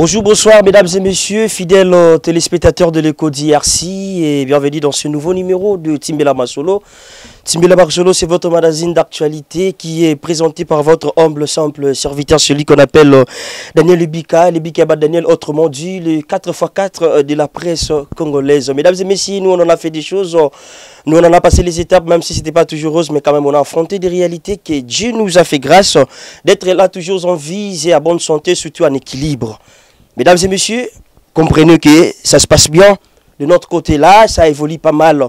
Bonjour, bonsoir, mesdames et messieurs, fidèles téléspectateurs de l'écho DRC et bienvenue dans ce nouveau numéro de Timbela Masolo. Timbela Masolo, c'est votre magazine d'actualité qui est présenté par votre humble, simple serviteur, celui qu'on appelle Daniel Lebika, Lebika Daniel, autrement dit, le 4x4 de la presse congolaise. Mesdames et messieurs, nous on en a fait des choses, nous on en a passé les étapes, même si c'était pas toujours rose, mais quand même on a affronté des réalités que Dieu nous a fait grâce d'être là toujours en vie et à bonne santé, surtout en équilibre. Mesdames et messieurs, comprenez que ça se passe bien. De notre côté là, ça évolue pas mal.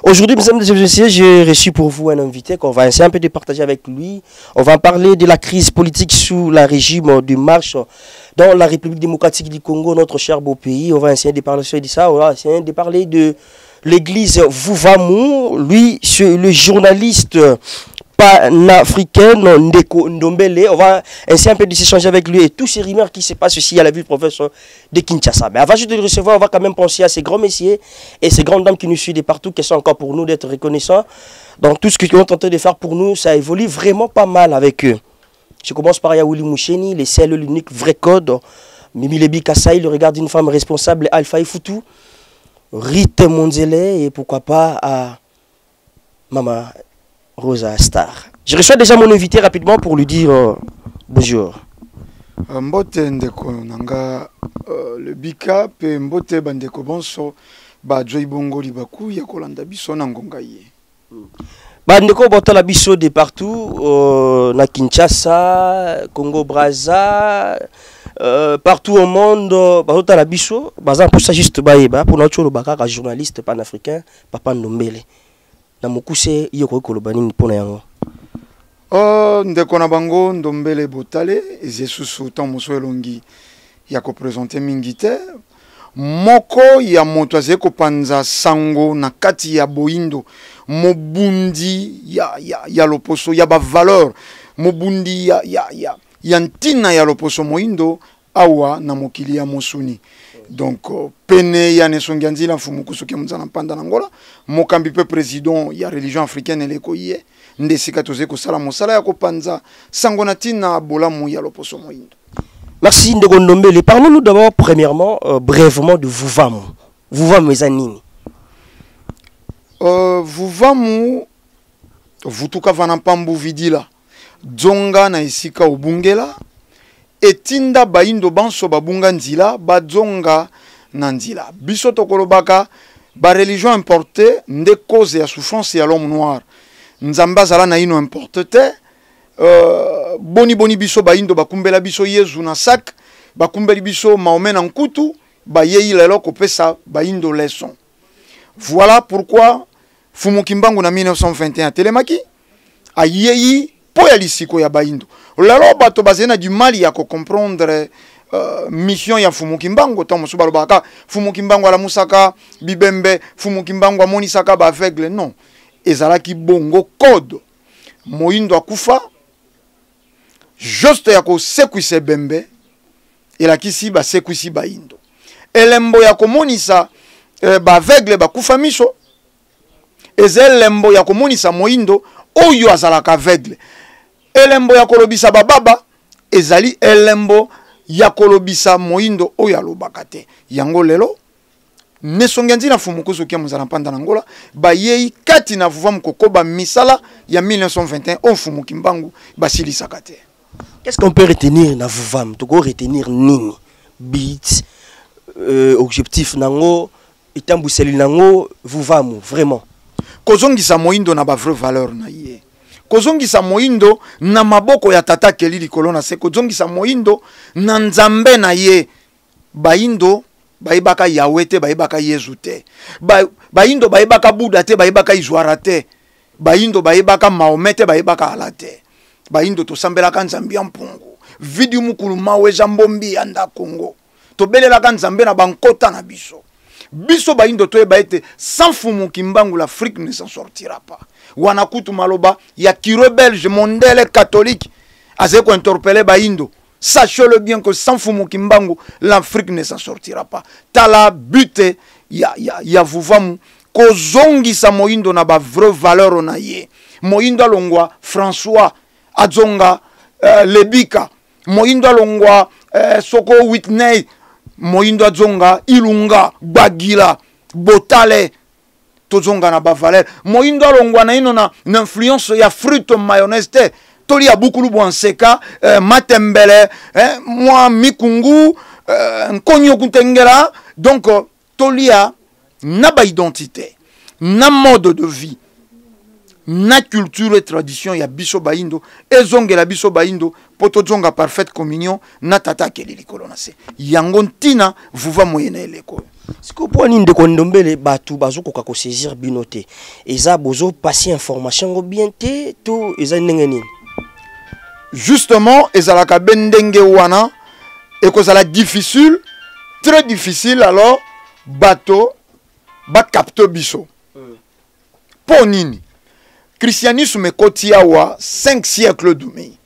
Aujourd'hui, mesdames et messieurs, j'ai reçu pour vous un invité qu'on va essayer un peu de partager avec lui. On va parler de la crise politique sous la régime de marche dans la République démocratique du Congo, notre cher beau pays. On va essayer de parler de ça, on va essayer de parler de l'église Vuvamu. Lui, c'est le journaliste panafricaine Ndeko Ndombele. On va essayer un peu de s'échanger avec lui et tous ces rumeurs qui se passent ici à la ville province de Kinshasa. Mais avant juste de le recevoir, on va quand même penser à ces grands messieurs et ces grandes dames qui nous suivent de partout, qui sont encore pour nous d'être reconnaissants. Dans tout ce qu'ils ont tenté de faire pour nous, ça évolue vraiment pas mal avec eux. Je commence par Yaouli Moucheni, les seuls, l'unique vrai code. Mimi Lebi Kassai, le regard d'une femme responsable, Alpha Ifoutou, Rite Monzele et pourquoi pas à Mama Rosa Star. Je reçois déjà mon invité rapidement pour lui dire bonjour. Mbote ndeko nanga le bika pe mbote bandeko bonso ba joy bongo libaku ya kolanda biso na ngonga ye. Bandeko botala biso de partout na Kinshasa, Congo Brazza, partout au monde botala biso baza pour ça juste bayeba pour notre bakaka journaliste panafricain Papa Ndombele. Na mokuse yo koki koloba nini mpona yango? Oh, ndeko na bango Ndombele Botale eze susu ntango mosusu elongi ya kopresente mingi te. Moko ya moto azali kopanza sango na kati ya boyindo, mobundi ya loposo ya bavaleur, mobundi ya ntina ya loposo moyindo awa na mokili ya mosuni. Donc pene ya nesongi ya nzila mfumu kusuki ya mzana mpanda na Angola, mokambi pe président ya religion africaine eleko ye nde sika toze kosala mosala ya kopanza sango na ntina bolamu ya loposo moyindo. Merci Ndeko Ndombele. Parlons-nous d'abord premièrement brièvement de Vuvamu. Vuvamu eza nini? Vuvamu vutuka vana pambu vidila dzonga na esika obungela etinda bayindo banso babunga nzila badzonga na nzila. Biso tokolobaka ba religion importée nde cause ya souffrance ya l'homme noir. Nzambe azala na ino importe te. Boni boni biso bayindo bakumbela biso Yezu na sac, bakumbeli biso Mahomet na nkutu, bayei lelo kopesa bayindo leçon. Voilà pourquoi Fumu Kimbangu na 1921 atelemaki ayei po ya lisiko ya bayindo. Lelo bato bazali na du mal ya ko comprendre mission ya Fumu Kimbangu. Tango mosusu balobaka Fumu Kimbangu alamusaka bibembe, Fumu Kimbangu amonisaka ba aveugle. Non, ezalaki bongo code. Moyindo akufa juste ya kosekwisa ebembe elakisi basekwisi bayindo. Elembo ya komonisa ba aveugle bakufa miso eza elembo ya komonisa moyindo oyo azalaka aveugle. Elembo ya kolobisa bababa ezali elembo ya kolobisa moyindo oyo alobaka te. Yango lelo nesongi ya nzina Fumu Kusu kia mozala mpanda na Angola bayei kati na Vuvamu kokoba misala ya 1921 oyo Fumu Kimbangu basilisaka te. Qu'est-ce qu'on peut retenir na Vuvamu? Toko retenir nini? Beat, objectif nango, etambuseli nango, Vuvamu, vraiment. Kozongisa moyindo na ba vraie valeur na ye. Kozongisa moyindo na maboko ya tata Keli likolo na se. Kozongisa moyindo na nzambe na ye. Bayindo bayebaka Yahweh te, bayebaka Yezu te. Bayindo bayebaka Buddha te, bayebaka Izwara te. Bayindo bayebaka Mahomet te, bayebaka Allah te. Bayindo tosambelaka nzambe ya mpungu. Vidi mukulu mawe za mbombi ya nda Congo. Tobelelaka nzambe na bankota na biso. Biso bayindo toyeba ete sans Fumu Kimbangu l'Afrique ne s'en sortira pas. Wana kutu maloba ya curé belge mondele catholique azali ko interpeller bayindo. Sachez-le bien que sans Fumu Kimbangu l'Afrique ne s'en sortira pas. Tala bute ya Vuvamu kozongisa moyindo na ba vraie valeur na ye. Moyindo alongwa François azonga Lebika. Moyindo alongwa Soko Whitney. Moyindo azonga ilunga, gbagila, botale, tozonga na bavaleur. Moyindo alongwa naino na influence ya fruite mayonnaise te, tolia bukulu bwa nseka, matembele, mwa mikungu, nkonyo kutengela. Donc tolia na ba identité, na mode de vie, na culture et tradition ya biso bayindo, ezongela biso bayindo po tozonga parfaite communion na tata akeli likolo na se. Yango ntina vuva moyena eleko. Siko po nini ndeko Ndombele bato bazokoka kosaisir bino te? Eza bozo passer information ngo bien te to eza ndenge nini? Justement ezalaka be ndenge wana, ekozala difficile, très difficile. Alors bato bakapte biso. Po nini? Christianisme ekoti awa 5 siècles demi.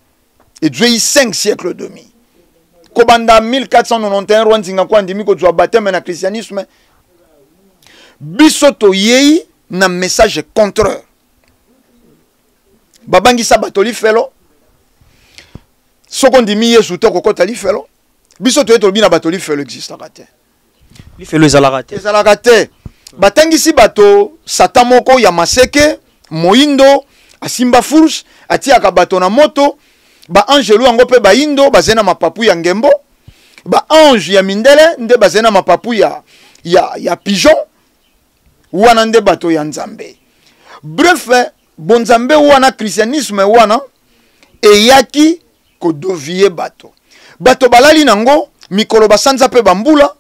Ezwei 5 siècles demi. Kobanda 1491 roi Nzinga kwa ndimi kozwa baptême na christianisme. Biso toyei na message contraire. Babangisa bato lifelo. Soko ndimi Yesu te kokota lifelo. Biso toyei tolobi na bato lifelo existaka te. Lifelo ezalaka te. Ezalaka te. Batangisi bato satan moko ya maseke, moindo, asimba fourche, atiaka bato na moto, ba angelu yango pe baindo bazali na mapapu ya ngembo, ba ange ya mindele nde bazali na mapapu ya pigeon, wana nde bato ya Nzambe. Bref, bonzambe wana, christianisme wana eyaki kodovie bato. Bato balali nango mikolo basanza pe bambula.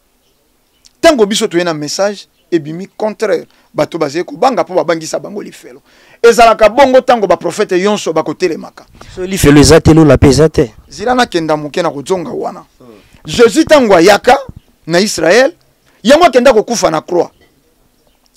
Tango biso toye na message ebimi contraire, bato bazali kobanga po babangisa bango lifelo. Ezalaka bongo tango ba prophète yonso bakotelemaka. So lifelo eza te, lola pe eza te. Zila nakenda moke na kozonga wana. Jésus tango ayaka na Israël, yango akenda kokufa na croix.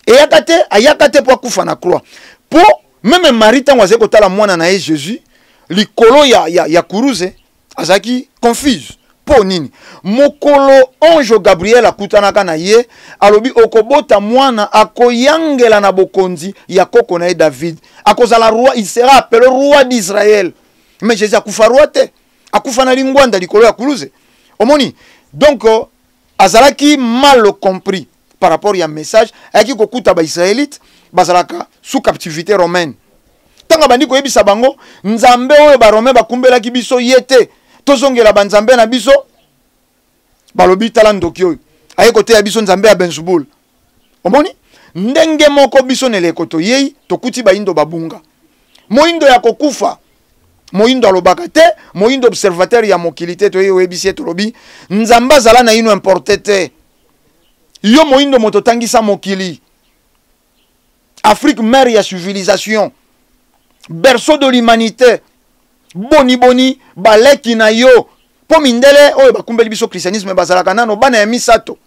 Eyaka te, ayaka te po akufa na croix. Po même Marie tango azali kotala mwana na ye Jésus likolo ya kuruze, azalaki confuse. Po nini? Mokolo ange Gabriel akutanaka na ye, alobi okobota mwana akoyangela na bokonzi ya koko na ye David. Akozala roi, il sera appelé roi d'Israël. Mais Jésus akufa roi te. Akufa na lingwanda likolo ya kuruze. Omoni? Donc azalaki mal compris par rapport ya message, ayaki kokuta ba Israélites bazalaka sous captivité romaine. Tanga bandi koyebisa bango Nzambe oyo ba Romains bakumbelaki biso ye te, tozongela ba Nzambe na biso. Balobi tala ndoki oyo aye koteya biso Nzambe ya Benzubul. Omoni ndenge moko biso na eleko toyei tokuti bayindo babunga. Moyindo ya kokufa, moyindo alobaka te, moyindo observateur ya mokili te, toyei oyebisi ye tolobi Nzambe azala na ino importe te. Yo moyindo moto tangisa mokili. Afrique mère ya civilisation, berceau de l'humanité. Boni boni baleki na yo po mindele oyo bakumbeli biso christianisme bazalaka nano bana ya misato,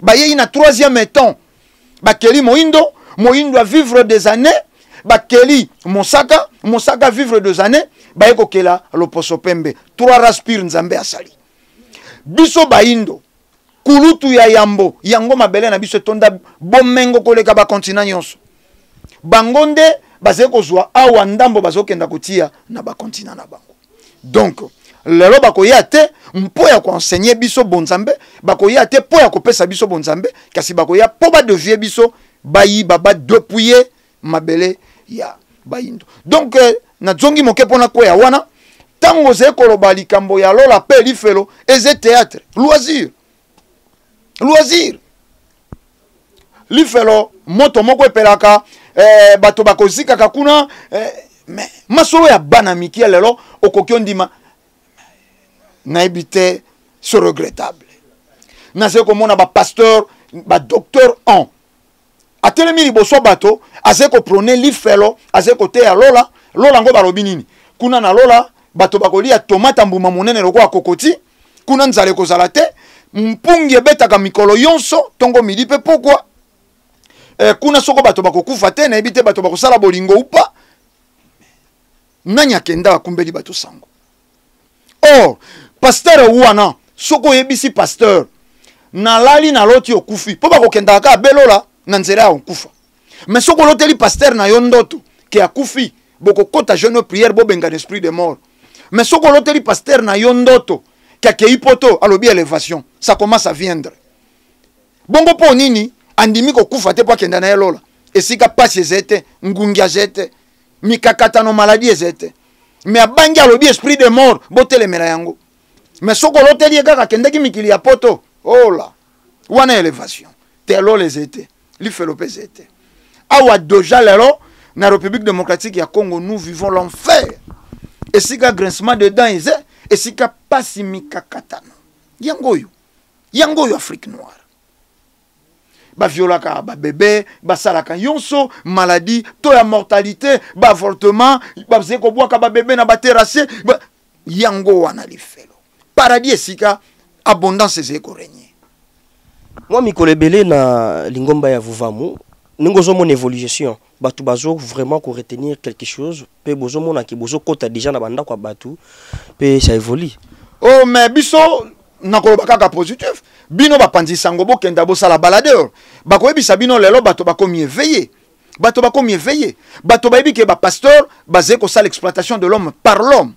bayei na troisième temps, bakeli moyindo, moyindo a vivre des années, bakeli mosaka, mosaka vivre des années, baye kokela loposo pembe. Trois races pures Nzambe asali biso bayindo. Kulutu ya yambo yango mabele na biso etonda bomengo koleka ba continent nyonso. Bango nde bazali kozwa awa ndambo bazokenda kotia na ba continent na bango. Donc lelo bakoya te mpo ya koenseigner biso bonzambe, bakoya te mpo ya kopesa biso bonzambe, kasi bakoya mpo ba dévier biso, bayiba, ba dépouiller mabele ya bayindo. Donc nazongi moke mpona kweya wana. Tango ozali koloba likambo ya lola pe lifelo, eze théâtre, loisir. Loisir. Lifelo, moto moko epelaka, bato bakozikaka kuna, mais masolo ya bana mike lelo okoki ondima nayebi te, c'est regrettable. Nazali komona ba pasteur, ba docteur en atelemi liboso bato, azali koprôner lifelo, azali koteya lola. Lola ngo balobi nini? Kuna na lola bato bakolia tomate mbuma monene lokola kokoti, kuna nzala ekozala te, mpungi ebetaka mikolo yonso tongo midi pe pokwa. Kuna soko bato bakokufa te, nayebi te bato bakosala bolingo upa. Nani akenda akumbeli bato sango? Or pasteur wana soko oyebisi pasteur nalali naloti okufi, po bakokendaka kaka belola na nzela ya okufa. Mais soko oloteli pasteur na yo ndoto ke akufi, bokokota jeûne prière, bobenga l'esprit de mort. Mais soko oloteli pasteur na yo ndoto Kakei poto alobi élévation, ça commence à viendre. Bongo mpo nini andimi kokufa te mpo akenda na ye lola, esika pasi eza te, ngungi aza te, mikakatano, maladi eza te? Mais abangi, alobi esprit de mort botelemela yango. Mais soki oloteli ye kaka akendaki mikili ya poto, ola wana élévation te, lola eza te, lifelo mpe eza te. Awa déjà lelo na République démocratique ya Congo, nous vivons l'enfer, esika grincement de dents eza, esika pasi, mikakatano. Yango oyo, yango oyo Afrique noire, baviolaka babebe, basalaka nyonso, maladie to ya mortalité, baavortement, bazali kobwaka babebe na baterrasse ba... Yango wana lifelo. Paradis esika abondance ezali korégner. Mwa mikolo ebele na lingomba ya Vuvamu, ndenge ozomona évolution, bato bazo vraiment koretenir quelque chose, mpe bozomonaki bozokɔta déjà na bandako ya bato mpe ça évolue. Oh, mais biso nakoloba kaka positif. Bino bapanzi sango, bokenda bosala baladeur, bakoyebisa bino lelo bato bakomi éveillé, bato bakomi éveillé, bato bayebi ke bapasteur bazali kosala exploitation de l'homme par l'homme.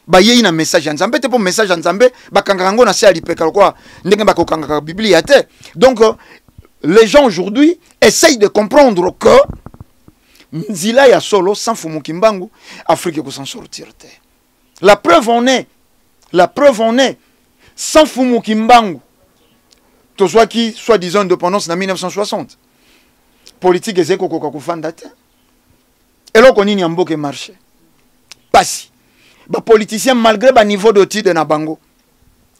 Bayei na message ya Nzambe te, mpo message ya Nzambe bakangaka yango na se ya lipeka lokola ndenge bakokangaka Biblia te. Donc les gens aujourd'hui essayent de comprendre que nzila ya solo, sans Fumu Kimbangu, Afrique ekosan sortir te. La preuve en est, la preuve en est, sans Fumu Kimbangu, tozwaki soi-disant indépendance na 1960, politique ezali kokoka kofanda te. Eloko nini ya mboka emarche? Pasi. Bapoliticien, malgré baniveau d'étude na bango,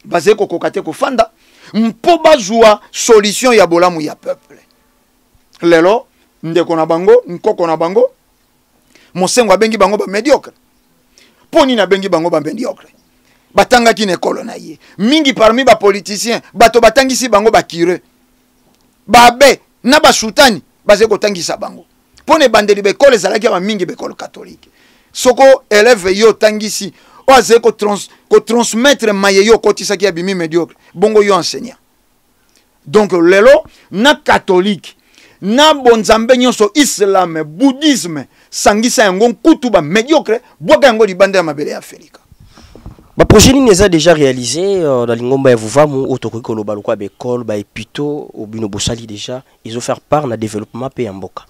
bazali kokoka te kofanda mpo bazwa solution ya bolamu ya peuple. Lelo ndeko na bango, nkoko na bango Mosengo abengi bango bamédiocre. Mpo nini abengi bango bamédiocre? Batangaki na ekolo na ye. Mingi parmi bapoliticien, bato batangisi bango, bacuré, baabbé na basutani bazali kotangisa bango, mpo na ebandeli baekole ezalaki ya bamingi baekole catholique. Soko élève yo otangisi, oyo azali kotransmettre maye yo okotisaki, abimi médiocre, bongo yo enseignant? Donc lelo na catholique, na bonzambe nyonso, islam, bouddhisme, sangisa yango, nkutu bamédiocre, bwaka yango libanda ya mabele ya Afrika. Baprojet nini eza déjà réalisé na lingomba ya Vuvamu oyo tokoki koloba lokola baekole, bahôpitaux oyo bino bosali déjà, ezofaire part na développement mpe ya mboka?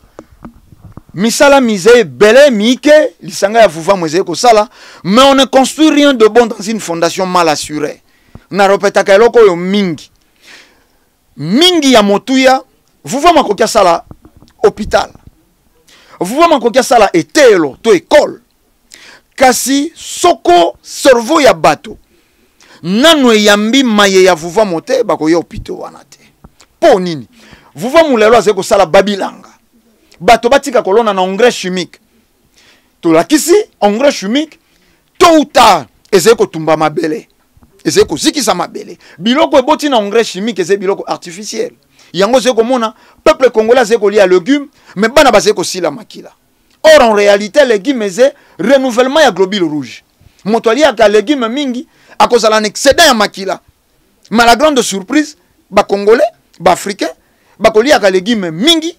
Misala miza ebele, mike lisanga ya Vuvamu ezali kosala, mais on ne construit rien de bon dans une fondation mal assurée. Narepetaka eloko oyo mingi mingi ya motuya. Vuvamu akoki asala hôpital, Vuvamu akoki asala eteyelo to ekole, kasi soko cerveau ya bato nano eyambi maye ya Vuvamu te, bakoya hôpital wana te. Mpo nini? Vuvamu lelo azali kosala babilanga, bato batika kolona na engrais chimique. Tolakisi engrais chimique, tôt ou tard ezali kotumba mabele, ezali kozikisa mabele. Biloko eboti na engrais chimique ezali biloko artificiel. Yango ozali komona peuple congolais azali kolia légume, mais bana bazali kosila makila. Or en réalité, légume eza renouvellement ya globule rouge. Moto aliaka légume mingi akozala na excédent ya makila. Mais la grande surprise, bacongolais, baafricain bakoliaka légume mingi,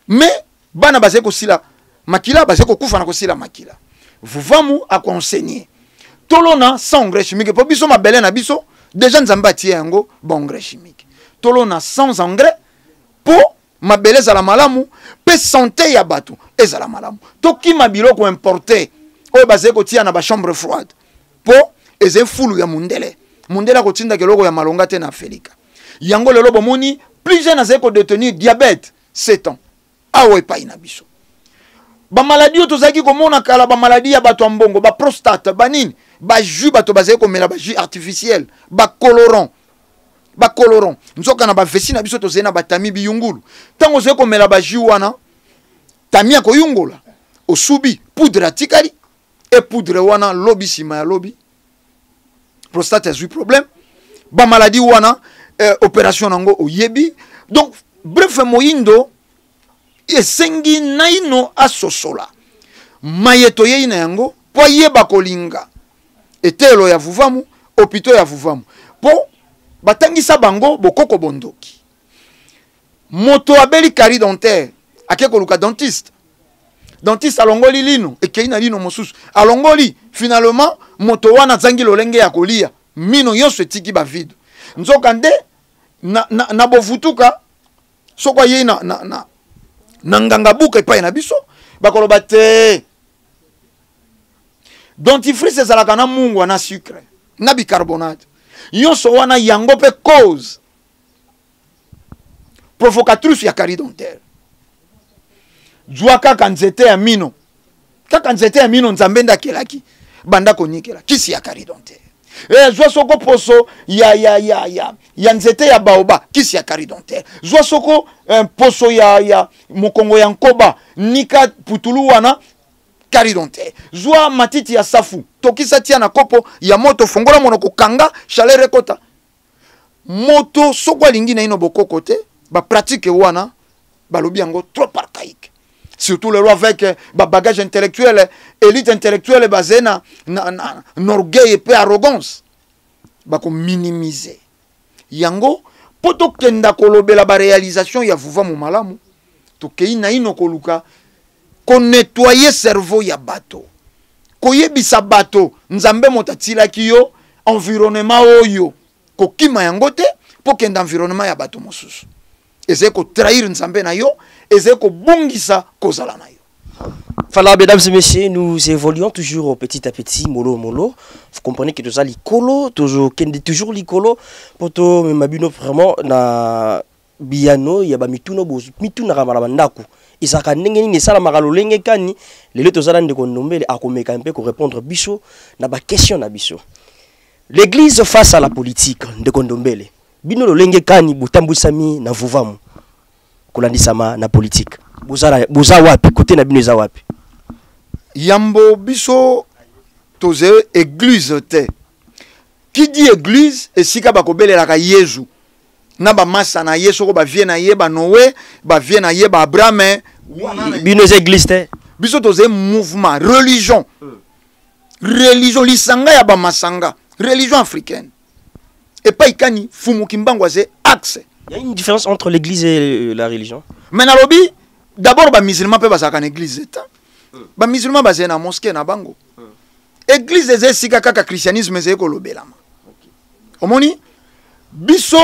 mais bana bazali kosila makila, bazali kokufa na kosila makila. Vuvamu akoenseigner tolona sans engrais chimique, mpo biso mabele na biso déjà Nzambe atie yango baengrais chimique. Tolona sans engrais mpo mabele ezala malamu mpe santé ya bato ezala malamu. Tokima biloko importé oyo bazali kotia na bachambre froide, mpo ezali fulu ya mundele. Mundele akotindaka eloko ya malonga te na Afrika. Yango lelo bomoni plus jeune azali kodétenir diabète 7 ans awa epai na biso. Bamaladi oyo tozalaki komona kala, bamaladi ya bato ya mbongo, baprostate, banini, bajus bato bazali komela, bajus artificiel, bacolorant, bacolorant, nzoka na bavesi na biso tozali na batami biyungulu. Ntango ozali komela bajus wana, tami ya koyungola, osubi, poudre atikali, e poudre wana lobi nsima ya lobi prostate azwi problème. Bamaladi wana, opération nango oyebi. Donc bref, moyindo esengi naino asosola maye toyei na yango, mpo ayeba kolinga eteyelo ya Vuvamu, hôpitaux ya Vuvamu, mpo batangisa bango bokoko bondoki. Moto abeli carie dentaire, ake koluka dentiste. Dentiste alongoli lino, ekei na lino mosusu, alongoli. Finalement moto wana azangi lolenge ya kolia. Mino nyonso etiki ba vide. Nzoka nde na, na, na bovutuka soko ayei na, na, na, na nganga buka epai na biso bakoloba te dentifrice ezalaka na mungwa na sucre na bicarbonate nyonso wana yango mpe cause provocatrice ya carie dentaire. Zwa kaka nzete ya mino, kaka nzete ya mino Nzambe nde akelaki, banda konikela kisi ya carie dentaire. Eh, zwa soko poso ya, ya, ya, ya, ya nzete ya baoba, kisi ya carie dentaire. Zwa soko eh, poso ya, ya mokongo ya nkoba, nika putulu wana carie dentaire. Zwa matiti ya safu, tokisa tia na kopo ya moto, fongola monoko, kanga chaleur ekota. Moto soko alingi naino bokoko te, ba pratique wana balobi yango trop archaïque. Surtout lelo avec eh, ba bagage intellectuel, élite intellectuelle basée na, na, na, na orgueil et pe arrogance, bako minimiser yango po tokenda kolobela ba réalisation ya Vuvamu malamu, tokei naino koluka ko nettoyer cerveau ya bato, koyebisa bato Nzambe moto atilaki yo environnement oyo, kokima yango te po kenda environnement ya bato mosusu. Ezali kotrahir Nzambe na yo, ezali kobungisa kozala na yo. Voilà, mesdames et messieurs, nous évoluons toujours petit à petit, mollo mollo. Vous comprenez que nous avons likolo, toujours, toujours likolo, pour tout, mais mabino vraiment, na biyano ya ba mituno bo mitunaka na bandako ezalaka ndenge nini, esalamaka lolenge kani. Lelo tozala ndeko Ndombele akomeka mpe korépondre biso na baquestion na biso. L'église face à la politique, ndeko Ndombele, bino lolenge kani botambwisami na Vuvamu kolandisama na politique? Boza wapi kote na bino, eza wapi? Yambo biso toze église te. Qui dit église, esika bakobelelaka Yezu na bamasa na ye, soko bavie na ye banoe, bavie na ye baabrahame. Bino eza église te? Biso toze mouvement religion, religion lisanga ya bamasanga, religion africaine epai kani Fumu Kimbangu aze axe. Il y a une différence entre l'église et la religion? Mais nalobi d'abord bamusulman mpe bazalaka na église te. Bamusulman bazali na mosquée na bango. Église eza esika kaka christianisme ezali kolobelama. Omoni biso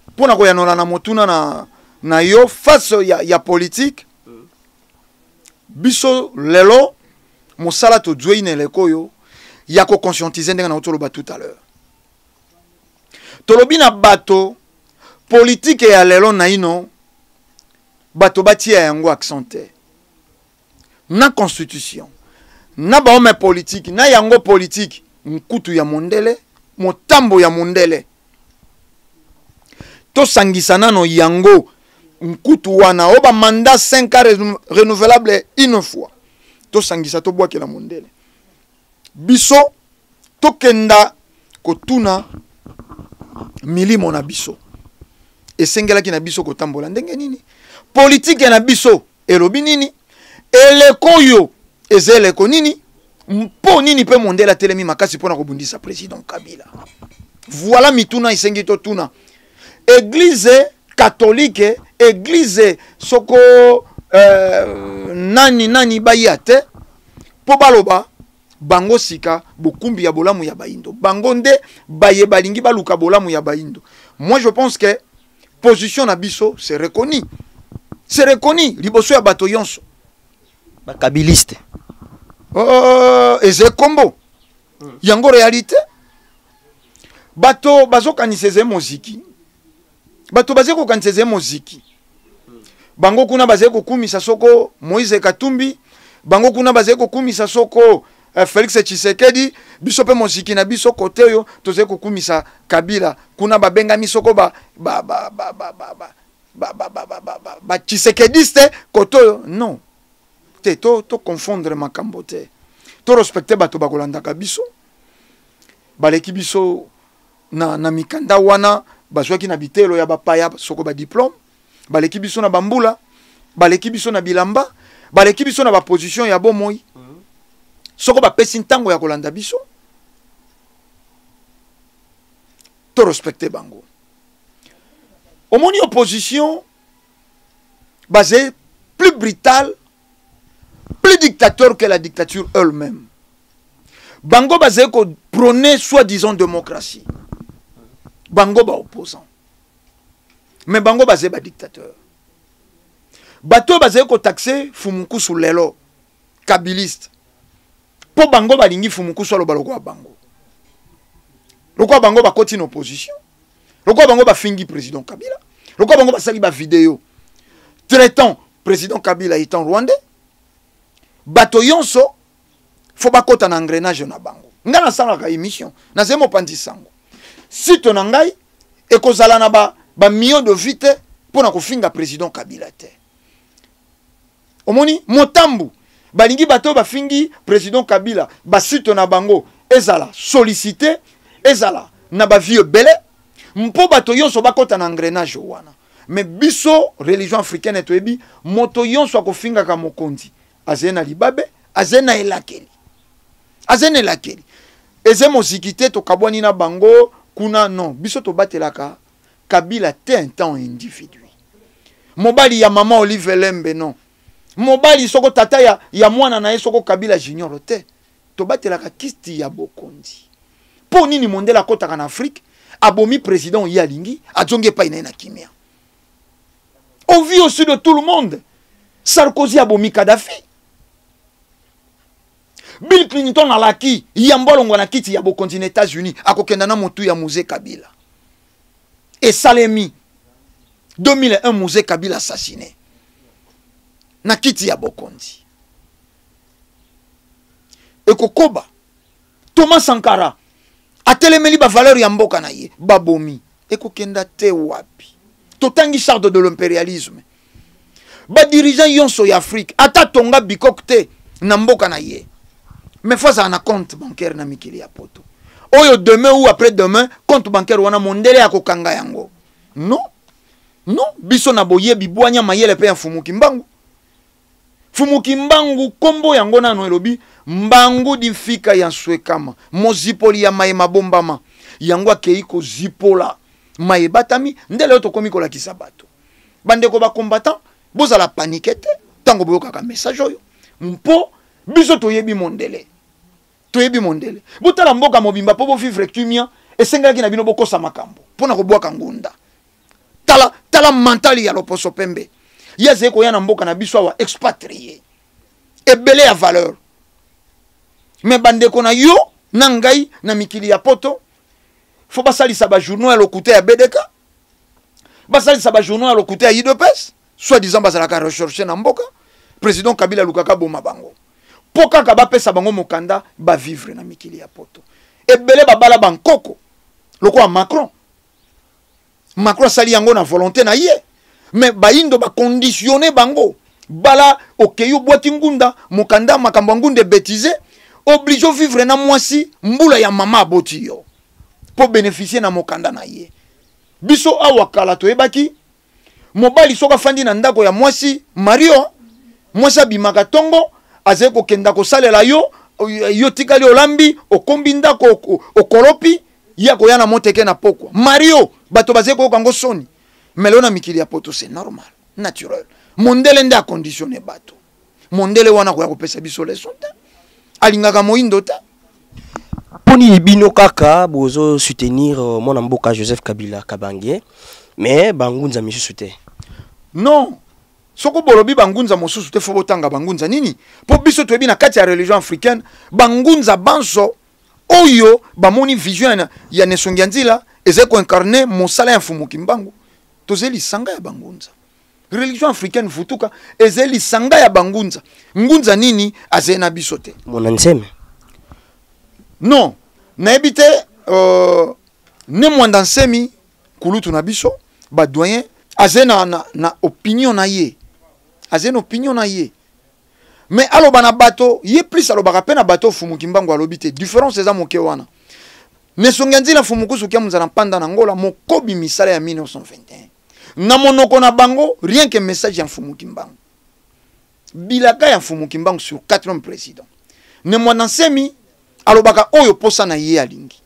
mpona koyanola na motuna na, na yo face ya, ya politique, biso lelo mosala tozwei na eleko oyo ya koconscientiser ndenge na toloba tout à l'heure. Tolobi na bato politike ya lelo naino bato batia yango accent te na constitution na bahomme politique na yango politique nkutu ya mondele, motambo ya mondele. Tosangisa nano yango nkutu wana oyo bamandat 5 ans renouvelable une fois, tosangisa tobwakela mondele. Biso tokenda kotuna milimo na biso esengelaki na biso kotambola ndenge nini, politike na biso elobi nini, eleko oyo eza eleko nini, mpo nini mpe mondele atelemi makasi mpona kobundisa président Kabila. Voilà mituna esengi totuna. Église catholique, église soko nani nani baya te mpo baloba bango sika bokumbi ya bolamu ya bayindo, bango nde baye balingi baluka bolamu ya bayindo. Moi je pense que position na biso c'est reconnu, c'est reconnu liboso ya bato yonso. Bakabiliste. Eza kombo yango réalité. Bato bazokanisa eza moziki, bato baza kokanisa eza moziki. Bango kuna bazali kokumisa soko Moïse Katumbi, bango kuna bazali kokumisa soko Félix Tshisekedi. Biso mpe moziki na biso kote oyo tozali kokumisa Kabila. Kuna babengami soko ba ba ba ba ba ba ba ba ba ba ba ba ba ba tshisekediste kote oyo. Non te, to to confondre makambo te, to respecte bato bakolandaka biso, baleki biso na, na mikanda wana bazwaki na bitelo ya bapaya soko badiplome, baleki biso na bambula, baleki biso na bilamba, baleki biso na baposition ya bomoi. Soko bapesi ntango ya kolanda biso, to respecte bango. Omoni opposition basée plus brutale, plus dictateur que la dictature elle-même. Bango bazali koprôner soi-disant démocratie, bango baopposant, mais bango bazali badictateur. Bato oyo bazali kotaxer Fumukusu lelo kabiliste, mpo bango balingi Fumukusu aloba lokola bango, lokola bango bakoti na opposition, lokola bango bafingi président Kabila, lokola bango basali bavideo traitant président Kabila étant rwandais. Bato nyonso fo bakɔta na engrenage na bango. Ngai nasalaka émission, nazali mopanzi sango. Site na ngai ekozala na bamillion ba de vues te mpo na kofinga président Kabila te. Omoni motambu, balingi bato oyo bafingi président Kabila, basite na bango ezala sollicité, ezala na bavues ebele, mpo bato nyonso bakɔta na engrenage wana. Mais biso, religion africaine, toyebi moto nyonso akofingaka mokonzi azali na libabe, azali na elakeli, azali na elakeli. Eza moziki te, tokabwani na bango kuna. Non, biso tobatelaka Kabila te en tant individu, mobali ya mama Olive Lembe, non, mobali soko tata ya mwana na ye soko Kabila Junior te. Tobatelaka kiti ya bokonzi. Mpo nini mondele akɔtaka na Afrique, abomi président ye alingi, azongi epai na ye na kimia, au vu aussi de tout le monde? Sarkozy abomi Kadhafi, Bill Clinton alaki yambo alongwa na kiti ya bokonzi na États-Unis, akokenda na motu ya Mzee Kabila. Esalemi 2001, Mzee Kabila assassiné na kiti ya bokonzi. Ekokoba, Thomas Sankara atelemeli bavaleur ya mboka na ye, babomi. Ekokenda te wapi? Totangi Charte de l'impérialisme. Badirigeant nyonso ya Afrique, ata tonga bikok te na mboka na ye, mais fo azala na compte bancaire na mikili ya Poto oyo. Demain ou après demain, compte bancaire wana, mondele akokanga yango. Non, non, biso na boyebi, bwanya, mayele mpe ya Mfumuki Mbangu. Fumuki Mbangu, nkombo yango nano elobi mbangu difika ya nswekama, mozipoli ya maye mabombama. Yango akei kozipola maye ebatami. Nde lelo tokomi kolakisa bato. Bandeko bacombattant, bozala paniqué te ntango boyokaka message oyo, mpo biso toyebi mondele, toyebi mondele. Botala mboka mobimba, mpo bovivre kimia, esengelaki na bino bokosa makambo mpo na kobwaka ngunda. Tala, tala mentali ya loposo pembe. Ye azali koya na mboka na biso awa, expatrié, ebele ya valeur. Mais bandeko na yo na ngai na mikili ya Poto, fo basalisa bajournaux ya lokuta ya BDK, basalisa bajournaux ya lokuta ya UDPS, soi disant bazalaka recherche na mboka. Président Kabila alukaka boma bango mpo kaka bapesa bango mokanda, bavivre na mikili ya Poto. Ebele babala bankoko lokola Macron. Macron asali yango na volonté na ye, mais bayindo baconditionne bango. Bala, okei, obwaki ngunda, mokanda, makambo ya ngunda ebétise, obligé ovivre na mwasi mbula ya mama aboti yo mpo bénéficie na mokanda na ye. Biso awa kala toyebaki mobali soki afandi na ndako ya mwasi, mario, mwasi abimaka ntongo, azali kokenda kosalela yo, yo tikali olambi, okombi ndako, okolopi, ye akoya na moteke na pokwa. Mario, bato bazali koyoka yango soni. Mais lelo na mikili ya Poto, c'est normal, naturel. Mondele nde aconditionne bato. Mondele wana akoya kopesa biso leçon te, alingaka moyindo te. Mpo nini bino kaka bozo soutenir mwana mboka Joseph Kabila Kabange, mais bangunza misusu te? Non, soko bolobi bangunza mosusu te, fo botanga bangunza nini? Mpo biso toyebi na kati ya religion africaine, bangunza banso oyo bamoni vision ya Nesongi ya Nzila ezali koincarner mosala ya Mfumu Kimbangu. Tozali lisanga ya bangunza. Religion africaine vutuka ezali lisanga ya bangunza. Ngunza nini azali na biso te? Mona Nzeme. Non, nayebi te. Ne Mwanda Nsemi, kulutu na biso badoyen, azali na opinion na ye, azali na opinion na ye, mais aloba na bato ye plus, alobaka mpe na bato. Fumu Kimbangu alobi te, différence eza moke wana. Nesongi ya Nzila, Fumu Kusu kia Muzala Mpanda na Ngola, mokobi misala ya 1921 na monoko na bango, rien que message ya Mfumu Kimbangu, bilaka ya Mfumu Kimbangu sur quatrième président. Ne Mwanda Nsemi alobaka oyo posa na ye. Alingi,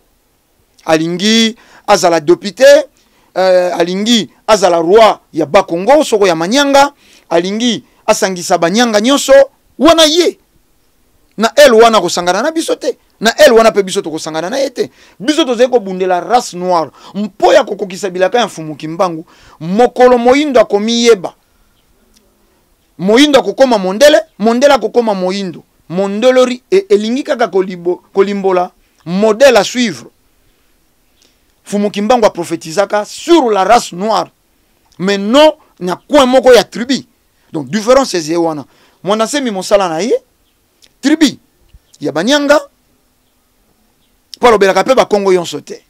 alingi azala député, alingi azala roi ya Bakongo soko ya Manyanga, alingi asangisa banyanga nyonso wana. Ye na ele wana kosangana na biso te. Na ele wana mpe biso tokosangana na ye te. Biso tozali kobundela race noire mpo ya kokokisa bilaka ya Mfumu Kimbangu. Mokolo moyindo akomiyeba, moyindo akokoma mondele, mondele akokoma moyindo. Mondelori elingi kaka kolimbola modèle à suivre. Mfumu Kimbangu aprofetizaka sur la race noire, mais non na coin moko ya tribu. Donc différence ezali wana. Mwanda Nsemi mosala na ye tribu ya banyanga, mpo alobelaka mpe bakongo yonso te.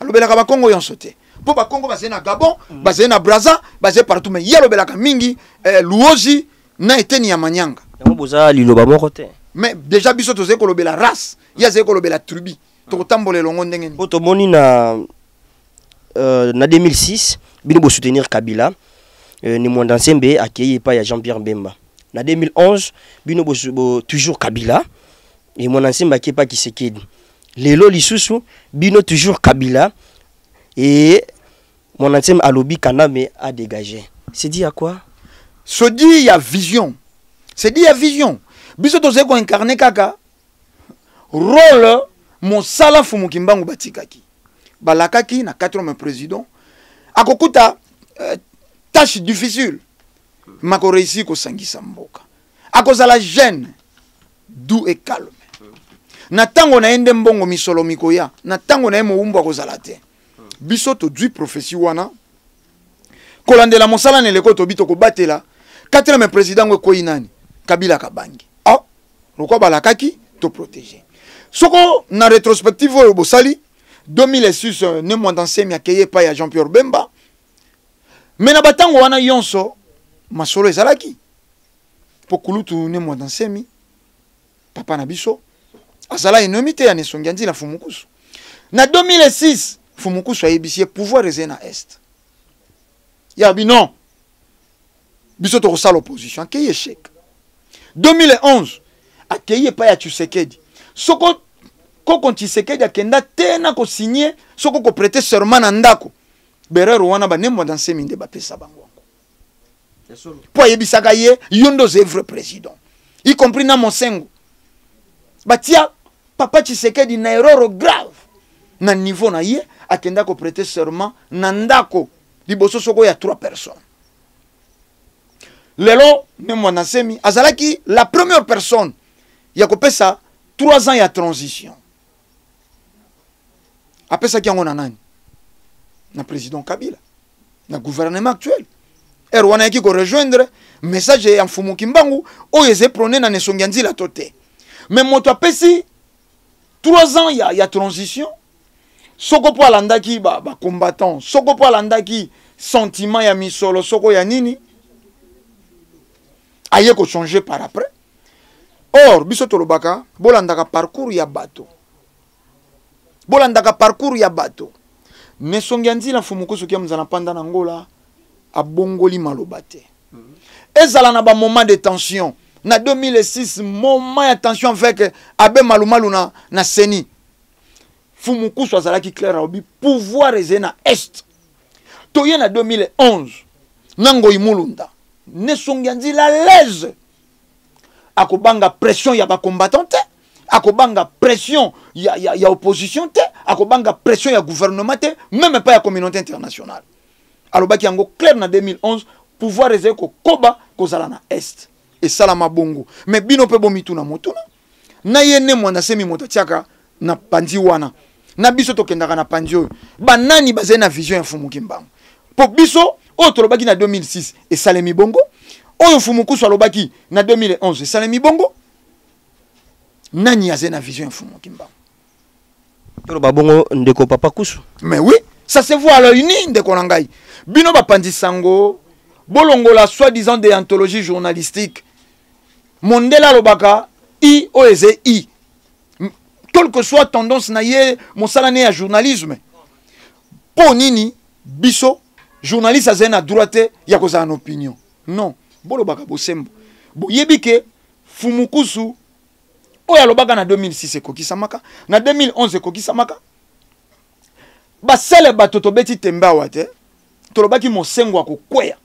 Alobelaka bakongo yonso te mpo bakongo bazali na Gabon, bazali na Brazza, bazali partout, mais ye alobelaka mingi Luozi na eteni ya manyanga. Yango boza liloba moko te. Mais déjà biso tozali kolobela race, ye azali kolobela tribu. Tokotambola elongo ndenge nini? Po tomoni na 2006 bino bosoutenir Kabila, Ne Mwanda Nsembe akei epai ya Jean-Pierre Bemba. Na 2011 bino toujours Kabila, Ne Mwanda Nsembe akei epai Tshisekedi. Lelo lisusu bino toujours Kabila et Mwanda Nsembe alobi Kanambe a dégagé. C'est dit à quoi? C'est dit ya vision. C'est dit ya vision. Biso tozali ko incarner kaka rôle mosala Mfumu Kimbangu batikaki. Balakaki na 4e président akokuta tâche difficile, mako réussir kosangisa mboka. Akozala jeune, doux et calme. Na tango na ye nde mbongo misolo mikoya, na tango na ye mowumbu akozala te. Biso tozwi prophétie wana kolandela mosala na eleko tobi tokobatela 4e président ngo ekoyi nani? Kabila Kabange. Ah, lokwa balakaki to protéger. Soko na rétrospective oyo bosali 2006, Ne Mwanda Nsemi akeye epai ya Jean-Pierre Bemba, mais na batango wana yonso masolo ezalaki po kulutu Ne Mwanda Nsemi papa na biso azala ennemi te ya Nesongi ya Nzila Mfumukusu. Na 2006 Mfumukusu ayebisi ye pouvoir ezali na est, ya bi non, biso tokosala opposition. Akei échec. 2011 akei epai ya Tshisekedi. Soko koko Tshisekedi akenda te na kosigner, soko koprêter serment na ndako, berero wana ba Ne Mwanda Nsemi nde bapesa bango yango. Po ayebisaka ye yo nde oza vrai président, y compris na Mosengo. Batia papa Tshisekedi na erreur grave na niveau na ye, akenda koprêter serment na ndako liboso soko ya 3 personnes. Lelo Ne Mwanda Nsemi azalaki la première personne ya kopesa 3 ans ya transition. Apesaki yango na nani? Na président Kabila, na gouvernement actuel. Ere wana ayaki korejoindre message ya Mfumu Kimbangu oyo eze prôné na Nesongi ya Nzila to te. Mais moto apesi 3 ans ya transition, soko po alandaki ba combattant, soko po alandaki sentiment ya misolo, soko ya nini, aye ko changer par après. Or biso tolobaka bolandaka parcours ya bato, bolandaka parcours ya bato. Nesongi ya Nzila Mfumukusu kia mzala panda na Ngola abongoli maloba te. Ezala na ba moment de tension na 2006, moment ya tension avec Abbé Malumalu na Seni. Mfumukusu azalaki clair, alobi pouvoir ezali na est. Toye na 2011 na Ngoyi Mulunda, Nesongi ya Nzila l'aise akobanga pression ya ba combattant te, akobanga pression ya opposition te, akobanga pression ya gouvernement te, même pas ya communauté internationale. Alobaki yango clair na 2011, pouvoir ezali kokoba kozala na est. Esalama bongo. Mais bino pe bomituna motuna. Na ye Ne Mwanda Nsemi moto atiaka na panzi wana. Na biso tokendaka na panzi oyo. Ba nani bazali na vision ya Mfumu Kimbangu? Po biso oyo tolobaki na 2006 esalemi bongo. Oyo Mfumu Kusu alobaki na 2011 esalemi bongo. Nani azali na vision ya Mfumu Kimbangu? Toloba bongo ndeko papa Kusu. Mais oui, ça se voit à l'œil nu ndeko na ngai. Bino bapanzi sango bolongola soi-disant déontologie journalistique. Mondela alobaka I oyo eze I. Quelle que soit tendance na ye, mosala ne ya journalisme. Po nini biso journaliste azali na droit te ya kozala na opinion. Non, bolobaka bosembo. Boyebi ke Fumukusu oyo alobaka na 2006 ekokisamaka, na 2011 ekokisamaka. Basele bato tobeti tembe awa te, tolobaki mosengo akokweya.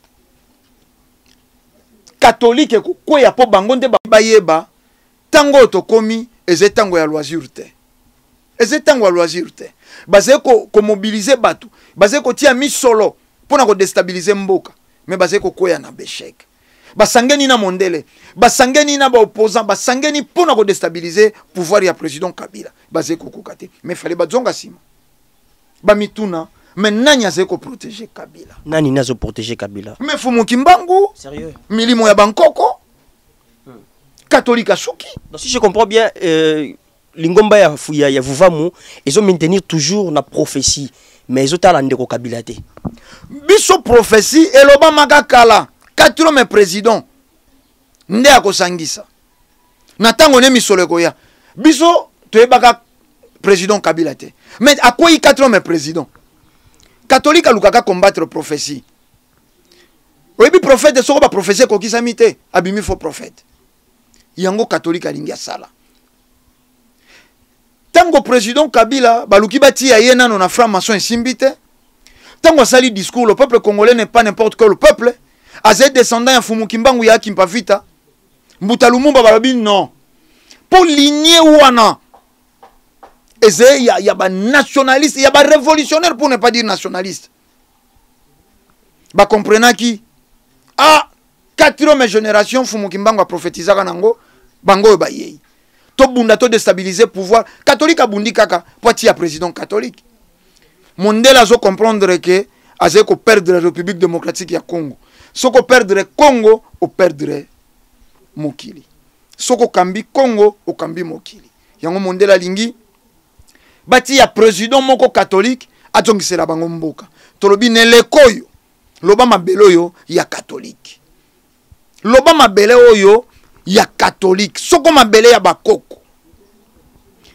Catholique ekokweya po bango nde bayeba tango oyo tokomi Eza ntango ya loisir te, eza ntango ya loisir te. Bazali komobiliser bato, bazali kotia misolo mpo na kodéstabiliser mboka, mais bazali kokwea na baéchec. Basangeni na mondele, basangeni na baopposant, basangeni mpo na kodéstabiliser pouvoir ya président Kabila. Bazali kokoka te, mais fallait bazonga nsima, bamituna: mais nani azali koprotéger Kabila? Nani nani azoprotéger Kabila? Mais Fumu Kimbangu. Sérieux? Milimo ya bankoko, katolika suki. Donc si je comprends bien, lingomba ya Vuvamu ezo maintenir toujours na prophétie, mais ezotala ndeko Kabila te. Biso prophétie elobamaka kala: quatrième président nde akosangisa na ntango nde misolo ekoya. Biso toyebaka président Kabila te, mais akwei quatrième président. Catholique alukaka combattre prophétie. Oyebi, prophète, soko baprophétie ekokisami te, abimi faux prophète. Yango catholique alingi asala. Ntango président Kabila baluki batia ye nano na franc maçon, esimbi te. Ntango asali discours: "Le peuple congolais n'est pas n'importe quel peuple", azali descendant ya Fumu Kimbangu, ya Kimpa Vita, Mbuta Lumumba, balobi non, mpo ligne wana ezali ya banationaliste, ya barévolutionnaire, pour ne pas dire nationaliste. Bakomprenaki: ah, quatrième génération, Fumu Kimbangu aprofetizaka nango, bango oyo bayei, tobunda, todéstabiliser pouvoir. Catholique abundi kaka po atia président catholique. Mondele azocomprendre ke azali koperdre République démocratique ya Congo. Soki operdre Congo, operdre mokili. Soki okambi Congo, okambi mokili. Yango mondele alingi batia président moko catholique, azongisela bango mboka. Tolobi na eleko oyo, loba mabele oyo ya catholique, loba mabele oyo ya catholique, soko mabele ya bakoko,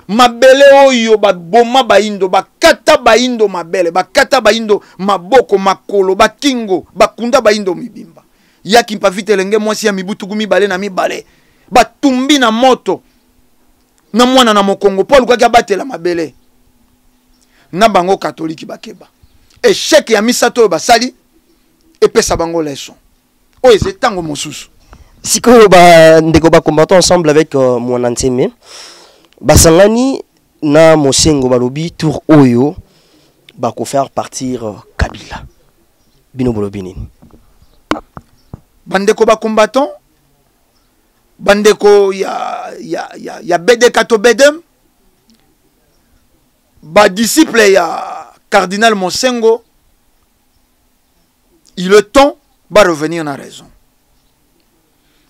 mabele oyo baboma baindo, bakata baindo mabele, bakata baindo maboko, makolo, bakingo, bakunda baindo mibimba. Yaki Mpavita, elenge mwasi ya mibu 22, batumbi na moto na mwana na mokongo mpo alukaki abatela mabele na bango. Katoliki bakeba. Échec ya misato oyo basali epesa bango leçon. Oyo eza ntango mosusu. Sikoyo bandeko bacombattant ensemble avec Mwana Nseme basangani na Mosengo, balobi tour oyo bakofaire partir Kabila. Bino bolobi nini? Bandeko bacombattant, bandeko ya BDK to BDM, badisciple ya cardinal Mosengo, il est temps barevenir na raison.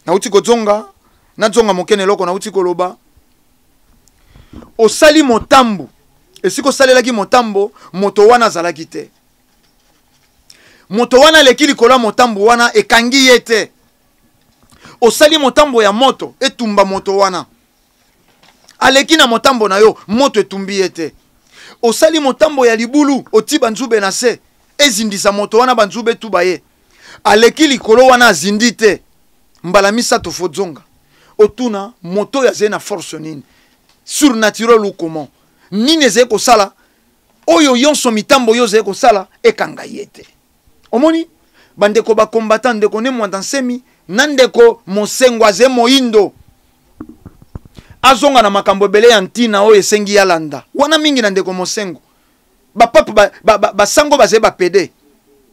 Nauti kozonga, nazonga moke na eloko nauti koloba. Osali motambo, esika osalelaki motambo, moto wana azalaki te. Moto wana aleki likolo ya motambo wana, ekangi ye te. Osali motambo ya moto etumba moto wana, aleki na motambo na yo, moto etumbi ye te. Osali motambo ya libulu, oti banzube na se, ezindisa moto wana, banzube etuba ye, aleki likolo wana, azindi te. Mbala misato faut zonga otuna: moto oyo azali na force nini, surnaturel ou comment? Nini ezali kosala oyo nyonso, mitambo oyo ozali kosala ekanga ye te? Omoni, bandeko bacombattant, ndeko Ne Mwanda Nsemi na ndeko Mosengo aze moyindo, azonga na makambo ebele ya ntina oyo esengi alanda wana mingi na ndeko Mosengo. Bapape, basango bazali bapédé.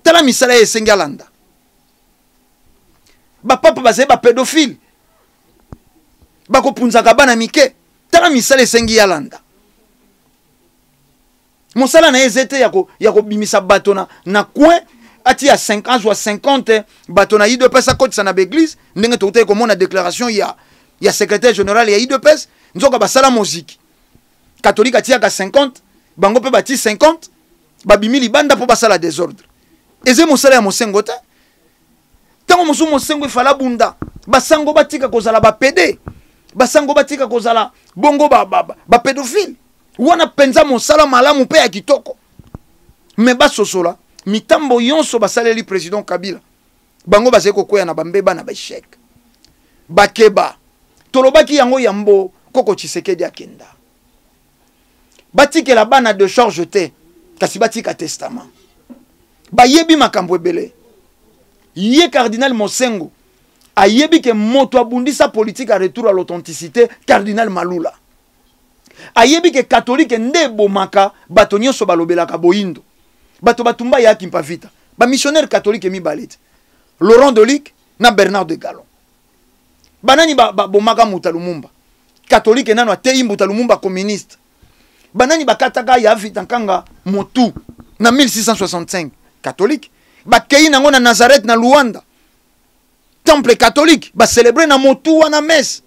Tala misala ye esengi alanda. Bapape bazali bapédophile, bakopunzaka bana mike. Tala misala esengi alanda. Mosala na ye eza te ya kobimisa bato na coin, atia 5, azwa 50 bato na UDPS, akotisa na baeglise, ndenge tokutaki komona déclaration ya secrétaire général ya UDPS. Nzoka basala moziki catholique, atiaka 50, bango mpe bati 50, babimi libanda mpo basala désordre. Eza mosala ya Mosengo te. Ntango mosusu Mosengo efala bunda, basango batika kozala bapédé, basango batika kozala bongo bapédophile. Wana mpenza mosala malamu mpe ya kitoko. Mais basosola mitambo nyonso basaleli président Kabila, bango bazali kokwea na bambeba, na baéchec. Bakeba. Tolobaki yango yambo koko Tshisekedi akenda: batikela bana de charge te, kasi batika testament. Bayebi makambo ebele. Ye cardinal Mosengo ayebi ke moto abundisa politique ya retour à l'authenticité, cardinal Malula. Ayebi ke catholique nde ebomaka bato nyonso balobelaka boyindo. Bato batumba ya Kimpa Vita, ba missionnaire catholique mibale te, Laurent Dolic na Bernard de Galon. Banani babomaka ba Mbuta Lumumba? Catholique nano ateyi Mbuta Lumumba communiste. Banani bakataka ya Vita Nkanga motu na 1665? Catholique. Bakei nango na Nazareth na Luanda, temple catholique, bacelebre na motu wana messe.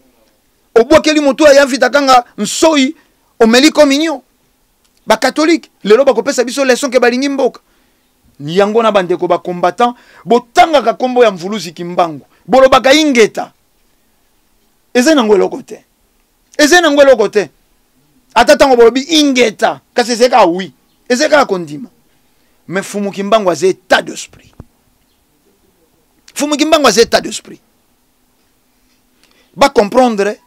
Obwakeli motu ya Vita Kanga nsoi, omeli communion. Bacatholique lelo bakopesa biso leçon ke balingi mboka yango. Na bandeko bacombattant, botangaka nkombo ya Mvuluzi Kimbangu, bolobaka ingeta, eza nango eloko te, eza nango eloko te. Ata ntango bolobi ingeta, kasi ezali kaka wi, ezali kaka kondima. Mais Fumu Kimbangu aza état d'esprit. Fumu Kimbangu aza état d'esprit. Bacomprendre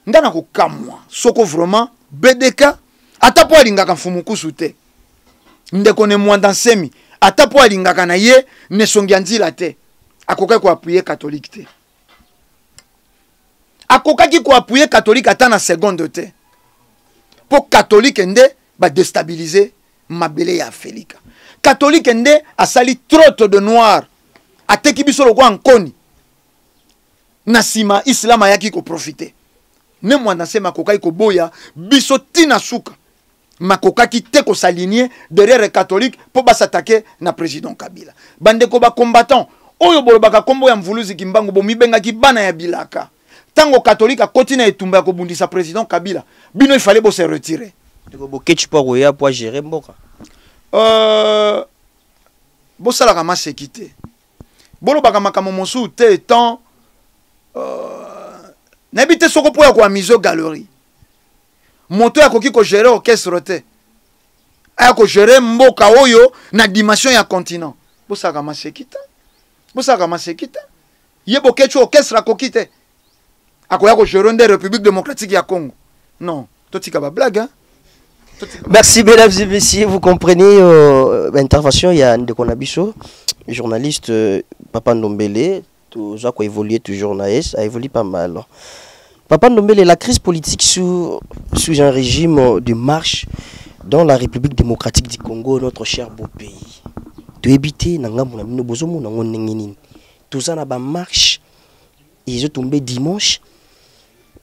nga na kokamwa soko vraiment BDK, ata mpo alingaka Mfumu Kusu te, ndeko ne Mwanda Nsemi, ata mpo alingaka na ye nesongi ya nzila te, akokaki koappuyer catholique te, akokaki koappuyer catholique ata na seconde te, mpo catholique nde badestabilize mabele ya Afelika. Catholique nde asali trotte de noir, ateki biso lokola nkoni. Na nsima islam ayaki koprofite. Ne Mwanda Nsemi akokaki koboya biso ntina suka, makokaki te kosaligner derrière catholique mpo basatake na président Kabila. Bandeko bacombattant oyo bolobaka nkombo ya Mvuluzi Kimbangu, bomibengaki bana ya bilaka. Ntango catholique akoti na etumba ya kobundisa président Kabila, bino ifale bose retire. Ndeko Boketshu mpo akoya mpo agere mboka. Bosalaka maseki te, bolobaka makambo mosusu te. Etant nayebi te soko mpo ya koamuser galerie, moto oyo akoki kogérer orchestre te aya kogérer mboka oyo na dimension ya continent. Bosalaka maseki te, bosalaka maseki te. Ye Boketshu, orchestre akoki te, akoya kogérer nde République démocratique ya Congo? Non, totika bablague, hein? Merci mesdames et messieurs, vous comprenez l'intervention, il y a Ndeko Nabiso, journaliste Papa Ndombele, tout ça quoi évoluer toujours naes, a évolué pas mal. Papa Ndombele, la crise politique sous un régime de marche dans la République démocratique du Congo, notre cher beau pays. Toyebi te na ngambo na bino bozomona ngo ndenge nini. Toza na ba marche, ils ont tombé dimanche,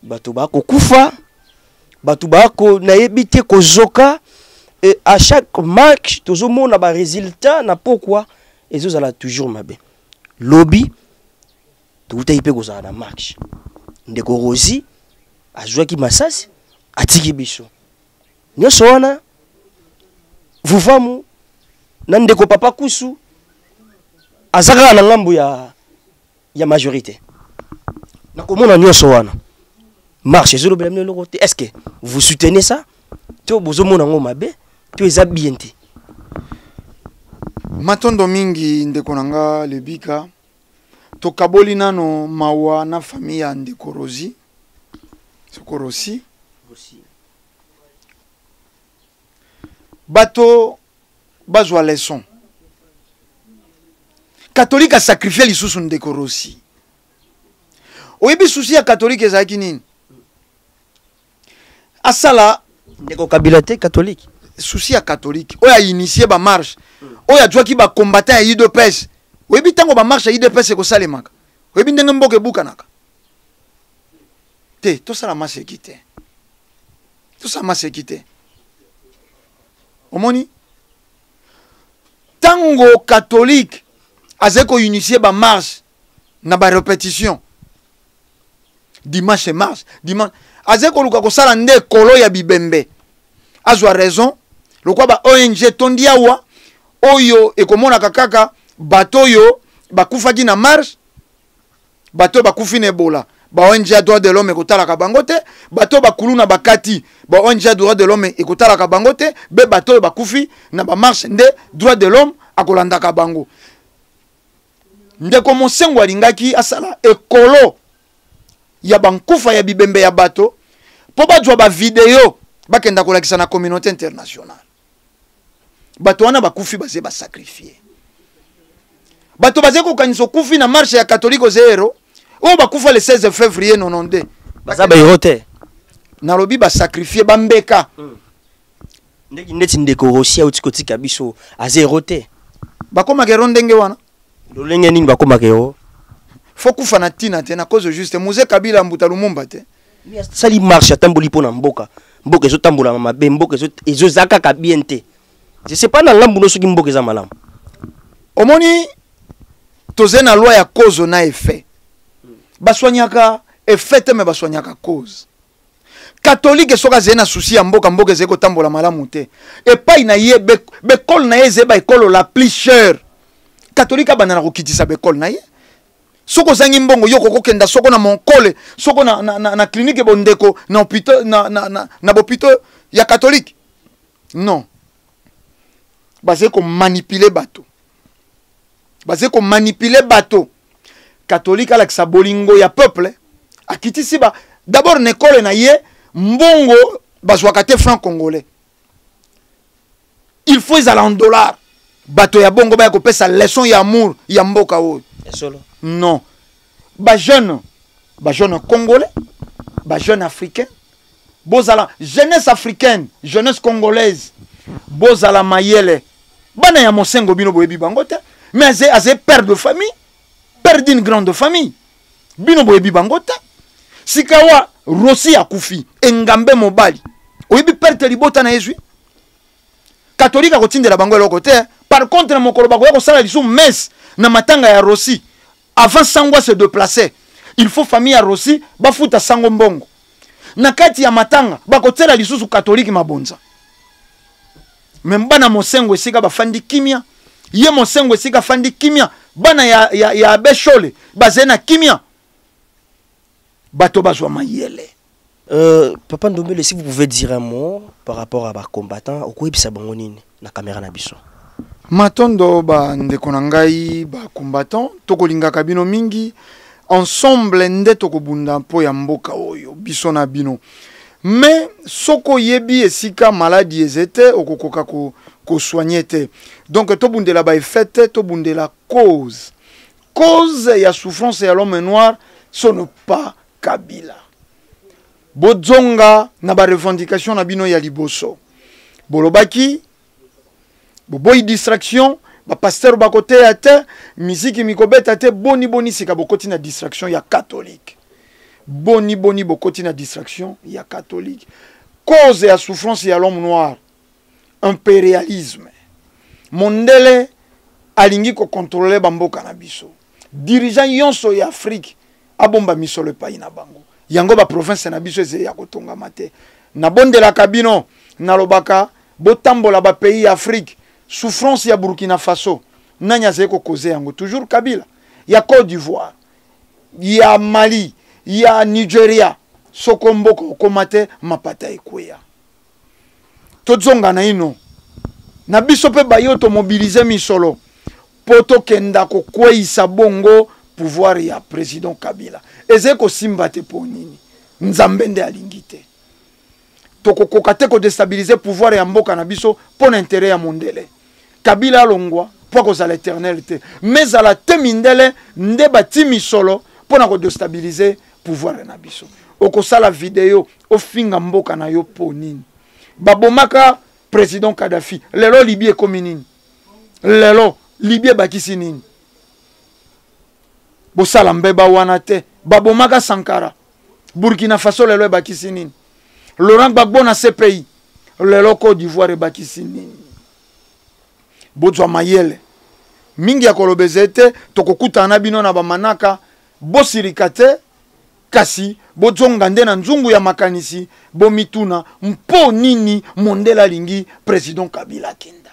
bato bakokufa, bato bako nayebi te kozoka. Et à chaque match tozomona ba résultat na pokwa ezozala toujours mabe. Lobi toutaki mpe kozala na marche, ndeko Rosi azwaki masasi, atiki biso nyonso wana. Vuvamu na ndeko Papa Kusu aza kaka na ngambo ya majorité. Nakomona nyonso wana, marche ezolobela bino eloko te. Est ce que vous soutenez ça to bozomona yango mabe to eza bien te? Matondo mingi, ndeko na nga Lebika. Tokaboli nano mawa na famille ya ndeko Rosi, soko Rosi. Bato bazwa leçon. Catholique asacrifie lisusu ndeko Rosi. Oyebi susi ya catholique ezalaki nini? Asala ndeko Kabila te, catholique. Susi ya catholique oyo ainitie bamarche, oyo azwaki bacombattant ya UDPS. Oyebi ntango bamarche ya UDPS ekosalemaka, oyebi ndenge mboka ebukanaka te. Tosala maseki te, tosala maseki te. Omoni ntango catholique azali koinitie bamarche na barépétition, dimanche marche, dimanche, azali koluka kosala nde ekolo ya bibembe. Azwa raison lokwa ba ONG etondi awa oyo ekomonaka kaka bato oyo bakufaki na marche. Bato oyo bakufi na Ebola, ba ONG ya droit de l'homme ekotalaka bango te. Bato oyo bakulu na bakati, ba ONG ya droit de l'homme ekotalaka bango te. Be bato oyo bakufi na bamarche nde droit de l'homme akolandaka bango. Ndeko Mosengo alingaki asala ekolo ya bankufa ya bibembe ya bato mpo bazwa bavideo, bakenda kolakisa na communauté internationale. Bato wana bakufi, baze basacrifie. Bato bazali kokanisa okufi na marche ya catholique oze héros. Oyo bakufa le 16 février 92 baza bahéros te. Nalobi basacrifie bambeka. Ndeki neti ndeko Rossy auti kotika biso, aza héros te. Bakomaka héros ndenge wana. Lolenge nini bakomaka héros? Fo kufa na ntina te, na cause juste. Mzee Kabila, mbuta Lumumba te. Asali marche, atamboli mpo na mboka. Mboka ezotambola mabe, mboka ezoza kaka bien te. Je sais pas na ngambu no soki mboka eza malamu. Omoni, toze na loi ya cause na effet. Baswanyaka effet te, me baswanyaka cause. Catholique soki azali na souci ya mboka, mboka ezali kotambola malamu te. Epai na ye, bekole na ye ezali ba ekolo la plus chère. Catholique abanda na kokitisa bekole na ye. Soki ozangi mbongo, yo okokenda soko na monkole, soko na clinique bondeko, na hôpital, na bopito ya catholique. Non. Bazali komanipuler bato. Bazali komanipuler bato. Catholique alakisa bolingo ya peuple, akitisi ba d'abord na ekole na ye mbongo bazwaka te franc congolais. Il faut ezala en dollar. Bato ya bongo baya kopesa leçon ya amour ya mboka oyo. Solo. Non. Ba jeune, ba jeune congolais, ba jeune africain, bozala jeunesse africaine, jeunesse congolaise, bozala mayele. Bana ya Mosengo bino boyebi bango te, mais aze père de famille, père d'une grande famille. Bino boyebi bango te. Sikawa Rossy akufi, engambe mobali. Oyebi perte libota na yezwi? Catholique akotindela bango eloko te. Par contre mokolo bakoya kosala lisusu messe na matanga ya Rossy, avant sango se déplacer, il faut famille ya Rossy bafuta sango mbongo. Na kati ya matanga bakotiela lisusu catholique mabonza. Mais bana Mosengo esika bafandi kimia, ye Mosengo esika afandi kimia, bana ya Abbé Shole bazali na kimia. Bato bazwa mayele. Papa Ndombele, si vous pouvez dire un mot par rapport à ba combattants, okoyebisa bango nini na caméra na biso? Matondo ba ndeko na ngai ba combattants, tokolingaka bino mingi, ensemble nde tokobunda mpo ya mboka oyo biso na bino. Mais soko yebi esika maladie ezete okokoka ko soigner te. Donc tobundela ba effet te, tobundela cause. Cause ya souffrance ya l'homme noir, ce n'est pas Kabila. Bozonga na ba revendication na bino ya liboso. Bolobaki boboyi distraction, ba pasteur bakoteya te, musique mikobeta te, boni boni sika bokoti na distraction ya catholique. Boni boni bokoti na distraction ya catholique. Cause ya souffrance ya l'homme noir, impérialisme. Mondele alingi ko contrôler ba mboka na biso. Dirigeant yonso ya Afrique abomba misolo epai na bango. Yango ba province na biso ezali ya kotongama te. Nabondelaka bino, nalobaka botambola ba pays ya Afrique, souffrance ya Burkina Faso, nani azali kokoze yango? Toujours Kabila. Ya Côte d'Ivoire, ya Mali, ya Nigeria, soko mboka okoma te, mapata ekweya. Tozonga na ino na biso mpe bayo tomobilize misolo po tokenda kokweyisa bongo pouvoir ya président Kabila. Ezali kosimba te po nini? Nzambe nde alingi te. Tokokoka te kodestabilize pouvoir ya mboka na biso mpo na intérêt ya mondele. Kabila alongwa mpo akozala éternel te. Mais ezala te mindele nde bati misolo mpo na kodestabilize pouvoir na biso. Okosala video ofinga mboka na yo po nini? Babomaka président Kadhafi. Lelo Libye ekomi nini? Lelo Libye ebakisi nini? Bosala mbeba wana te. Babomaka Sankara. Burkina Faso lelo ebakisi nini? Laurent Gbagbo na CPI. Lelo Côte d'Ivoire ebakisi nini? Bozwa mayele. Mingi ya koloba eza ete tokokutana na bino na bamanaka, bosirika te, kasi bozonga nde na nzungu ya makanisi, bomituna mpo nini mondele alingi président Kabila akenda?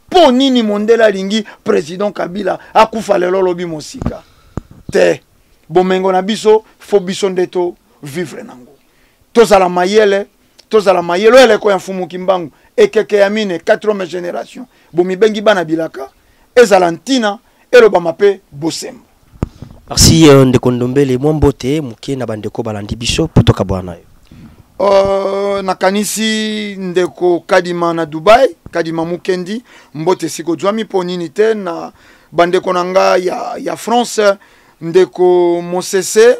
Mpo nini mondele alingi président Kabila akufa lelo lobi mosika? Te, bomengo na biso fo biso nde to vivre nango. Tozala mayele, tozala mayele. Oyo eleko ya Mfumu Kimbangu, ekeke ya mine, 4e génération. Bomibengi bana bilaka, ezala ntina, elobama pe bosembo. Merci, ndeko Ndombele, mwa mbote moke na bandeko balandi biso po tokabwana yo. Nakanisi ndeko Kadima na Dubai, Kadima Mukendi, mbote siko zwami po nini te na bandeko na nga ya France, ndeko Mosese,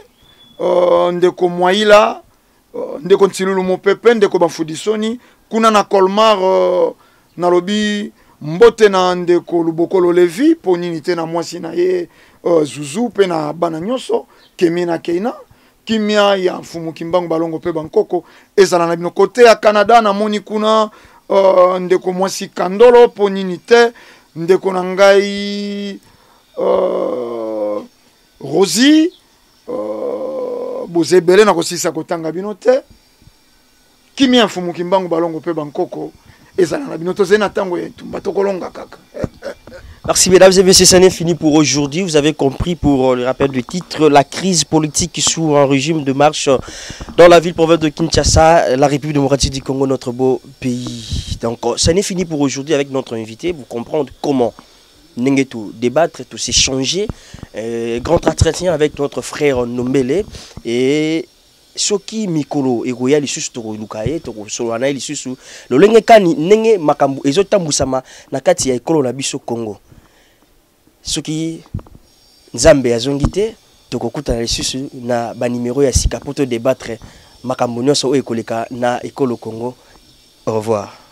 ndeko Mwaila, Ndeko Ntilulu Mopepe, ndeko Bafudisoni kuna na Colmar, nalobi mbote na ndeko Lubokolo Levi, mpo nini te na mwasi na ye Zuzu, mpe na bana nyonso Kemi na Keina. Kimia ya Mfumu Kimbangu, balongo mpe bankoko ezala na bino. Kote ya Canada, namoni kuna ndeko mwasi Kandolo, mpo nini te ndeko na ngai Rosi. Boza ebele, na kosilisa kotanga bino te. Kimia ya Mfumu Kimbangu, balongo mpe bankoko ezala na bino. Tozali na ntango ya etumba, tokolonga kaka. Merci mesdames et messieurs, ça n'est fini pour aujourd'hui. Vous avez compris pour le rappel du titre, la crise politique sous un régime de marche dans la ville-province de Kinshasa, la République démocratique du Congo, notre beau pays. Donc ça n'est fini pour aujourd'hui avec notre invité, vous comprendre comment ndenge to débattre, to s'échanger, grand entretien avec notre frère Nombele et soki mikolo ekoya lisusu, tokoluka ye, tokosolola na ye lisusu lolenge kani ndenge makambo ezotambwisama na kati ya ekolo na biso Congo. Soki Nzambe azongi te, tokokutana lisusu na banimero ya sika mpo todébattre makambo nyonso oyo ekoleka na ekolo Congo. Au revoir.